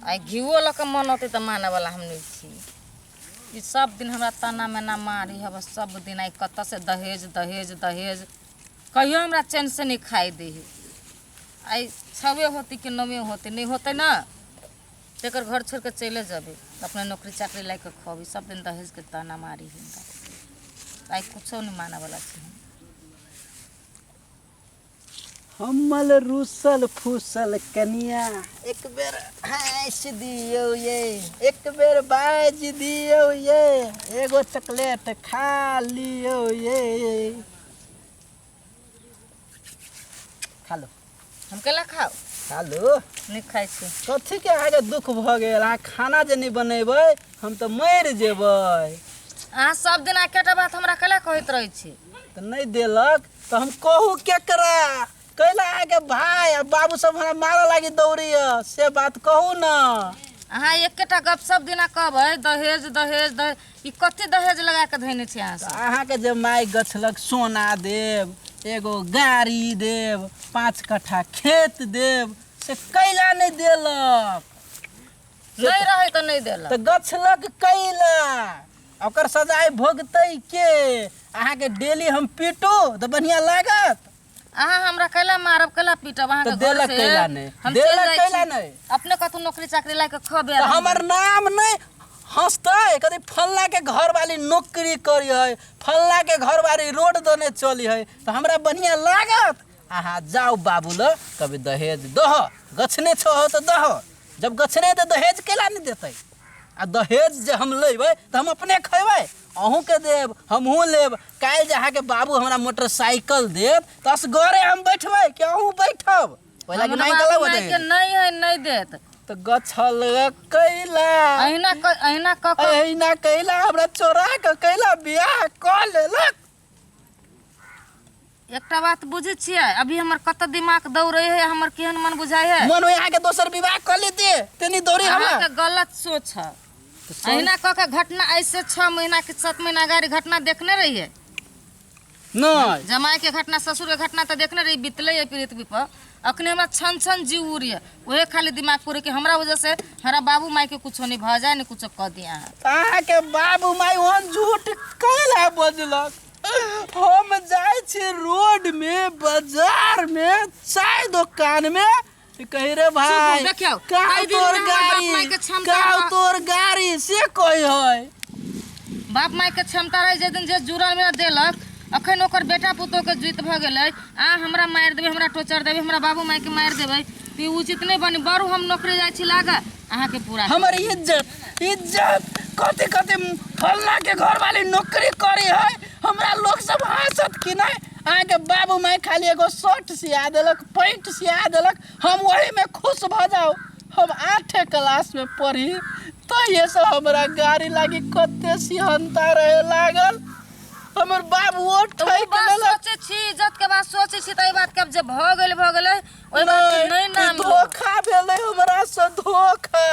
आइ घीओ लऽ कऽ मन औतै तऽ मानयवला हम नहि छी। ई सब दिन हमरा ताना मेना मारी हब सब दिन। आइ कतऽसँ दहेज दहेज दहेज, कहियो हमरा चैनसँ नहि खाइ दै हइ। आइ छवे होतै कि नौवे होतै, नहि होतै ने तऽ एकर घर छोड़ि कऽ चलि जेबै, अपने नौकरी चाकरी लए कऽ खबै। सब दिन दहेजके ताना मारी हइ हमरा, आइ कुछो नहि मानयवला छी हम। हमल रूसल फूसल कनिया, एक बेर हँसि दियौ ये, एक बेर बाजि दियौ ये, एगो चॉकलेट खा लियौ ये। खा लो। हम केला खाउ? खा लो। नहि खाइ छी। कथीके अहाँके दुख भऽ गेल? अहाँ खाना जे नहि बनेबै, हम तऽ मरि जेबै। अहाँ सब दिन एकेटा बात हमरा केला कहैत रहै छी? तऽ नहि देलक तऽ हम कहू केकरा? कैला अहाँके भाय आ बाबू सब हमरा मारऽ लागी दौड़ैया, से बात कहू ने। अहाँ एकेटा गप सब दिना कहबै, दहेज दहेज दहेज। ई कथी दहेज लगा के धैने छी अहाँ सब? अहाँके जे माय गछलक, सोना देब, एगो गाड़ी देब, 5 कट्ठा खेत देब, से कैला नहि देलक? नहि रहै तऽ नहि देलक। तऽ गछलक कैला? ओकर सजाय भोगतै के? अहाँके डेली हम पीटू तऽ बढ़िआँ लागत? अहाँ हमरा कैला मारब, कैला पीटब? अहाँके तऽ घर देलक से कैला नहि? हम चलि देलक जाइ कैला छी। नहि? अपने कतहु नौकरी चाकरी लाय कऽ खबे। तऽ हमर नाम नहि हँसतै? कथी फल्ला के घरवाली नौकरी करी है, फल्ला के घरवाली रोड दने चली है, तऽ हमरा बढ़िआँ लागत? अहाँ जाउ बाबू लग, कभी दहेज दह, गछने छहो तऽ दह। जब गछने तऽ दहेज केला नहि देतै? आ दहेज जे हम लेबै तऽ हम अपने खयबै, अहूँके देब, हमहूँ लेब। काल्हि जे अहाँके बाबू हमरा मोटरसाइकिल देत तऽ असगरे हम बैठबै कि अहूँ बैठब? पहिला कि हमरा नहि बाप गलत मायके दहेज नहि है, नहि देत। तऽ गछल कैला? अहिना अहिना कऽ कऽ अहिना कैला हमरा चोरा कऽ कैला बियाह कऽ लेलक? एकटा बात बुझै छियै, अभी हमर कत दिमाग दौड़े है, हमर केहन मन बुझाइ है। मन होय अहाँके दोसर विवाह कऽ लेते, तनी दौड़ी हमरा। अहाँके गलत सोच है। अहिना कऽ के घटना ऐसे 6 महीना के 7 महीना अगाड़ी घटना देखने रहियै। नहि। जमाई के घटना, ससुर के घटना तऽ देखने रही, बीतले है पृथ्वी पर। अखने हमरा छन छन जीव उड़िए, उहे खाली दिमाग पूरे कि हमरा वजह से हमरा बाबू माई के कुछो नहीं भऽ जाए, नहीं कुछो कह दिया अहाँ। अहाँके बाबू माई ओहन झूठ कैला बजलक? हम जाइ छी रोड में, बाजार में, चाय दुकान में, कही रे भाई, देखियौ, का एहि दिन तोर में हमर बाप गाड़ी माई के क्षमता का तोर गाड़ी से कही है। बाप माई के क्षमता रहे जे दिन जे जुड़ल में देलक, अखन ओकर बेटा पुतोह के जीत भऽ गेलै। आ हमरा मारि देबै, हमरा टोचर देबै, हमरा बाबू माई के मारि देबै तऽ ई उचित नहि बनी। बरू हम नौकरी जाइ छी लागऽ, अहाँके पूरा हमर इज्जत, इज्जत कथी? कथी फल्ला के घर वाली नौकरी करी है, हमरा लोग सब हंसत कि नहीं? अहाँके बाबू माई खाली एगो शर्ट सिया देलक, पैंट सिया देलक, हम वही में खुश भऽ जाउ। हम आठे क्लास में पढ़ी तो ये सब हमरा गाड़ी लागी कते सिहनता रहे लागल, हमर बाबूओ तऽ ओ ठकि बात लेलक। सोचै छी, इज्जत के बात सोचै छी तऽ एहि बात के आब जे भऽ गेल भऽ गेलै, ओहि बात के नहि नहि, नाम लिअ। धोखा भेलै हमरा से धोखा।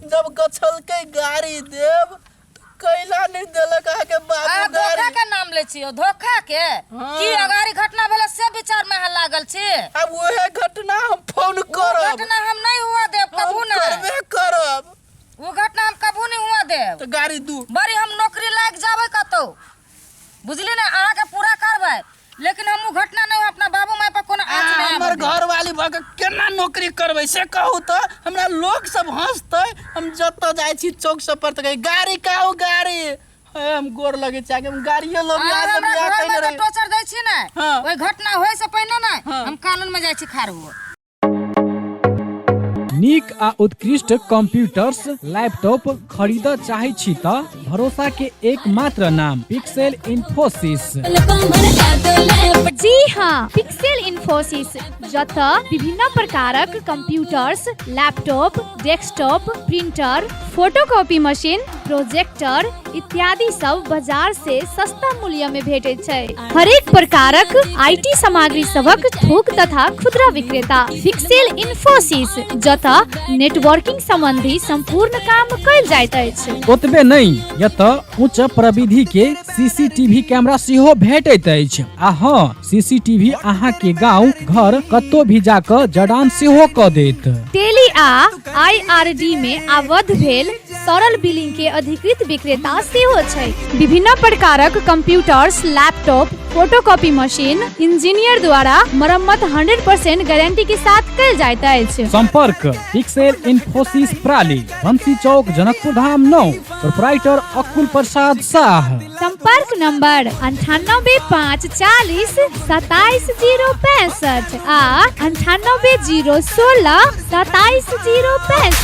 जब गछलकै गाड़ी देब तऽ कैला नहि देलक अहाँके बाबू अहाँ धोखा गाड़ी? के नाम लै छियै, धोखा के? हाँ। की अगाड़ी घटना भेलै से विचार में अहाँ लागल छी। आब उहे घटना हम फोन ओ करब। घटना हम नहीं हुआ देब हम कबू नहीं। करबे करब। वो घटना हम कबू नहीं हुआ देब। तऽ गाड़ी दू। बड़ी हम नौकरी लागि जाबै कतौ, बुझली ने, अहाँके पूरा करबै, लेकिन हम उ घटना नहीं अपना बाबू माय पर कोनो आँच नहीं हमर आबऽ देब। घर वाली भऽ कऽ केना नौकरी करबै से कहू तऽ? हमरा लोक सब हंसतै। हम जतऽ जाइ छी चौक सब पर तऽ कहै, गाड़ी कहू गाड़ी हे। हम गोर लगै छी आगे, हम गाड़ियो लोग अहाँ से हमरा बियाह घर कयने में रही। टोचर दै छी ने, हाँ। ओहि घटना होय से पहिने ने हाँ। हम कानून में जाइ छी खाड़ हुए। नीक आ उत्कृष्ट कंप्यूटर्स, लैपटॉप खरीदऽ चाहै छी तऽ भरोसा के एकमात्र नाम पिक्सेल इन्फोसिस। जी हाँ, पिक्सेल इन्फोसिस, जतऽ विभिन्न प्रकारक computers, laptop, desktop, printer, photocopy machine, projector इत्यादि सब बाजार से सस्ता मूल्य में भेटैत छै। हरेक प्रकारक IT सामग्री सभक थोक तथा खुदरा विक्रेता पिक्सेल इन्फोसिस, जतऽ नेटवर्किंग संबंधी संपूर्ण काम कयल जाइत अछि। ओतबे नहि, एतऽ उच्च प्रविधि के सीसीटीवी कैमरा सेहो भेटैत अछि। आ हँ, सीसीटीवी अहाँ के गांव घर कतौ भी जाकऽ जड़ान सेहो कऽ देत। टेली आ आईआरडी में आबद्ध भेल सरल बिलिंग के अधिकृत विक्रेता सेहो छै। विभिन्न प्रकारक computers, laptop, photocopy machine engineer द्वारा मरम्मत 100% गारंटी के साथ कयल जाइत अछि। सम्पर्क पिक्सेल इन्फोसिस प्राली, बंसी चौक, जनकपुर धाम 9, प्रोपराइटर अकुल प्रसाद शाह। संपर्क नंबर 98 5 40 27 0 65 आ 98 0 16 27 0 65।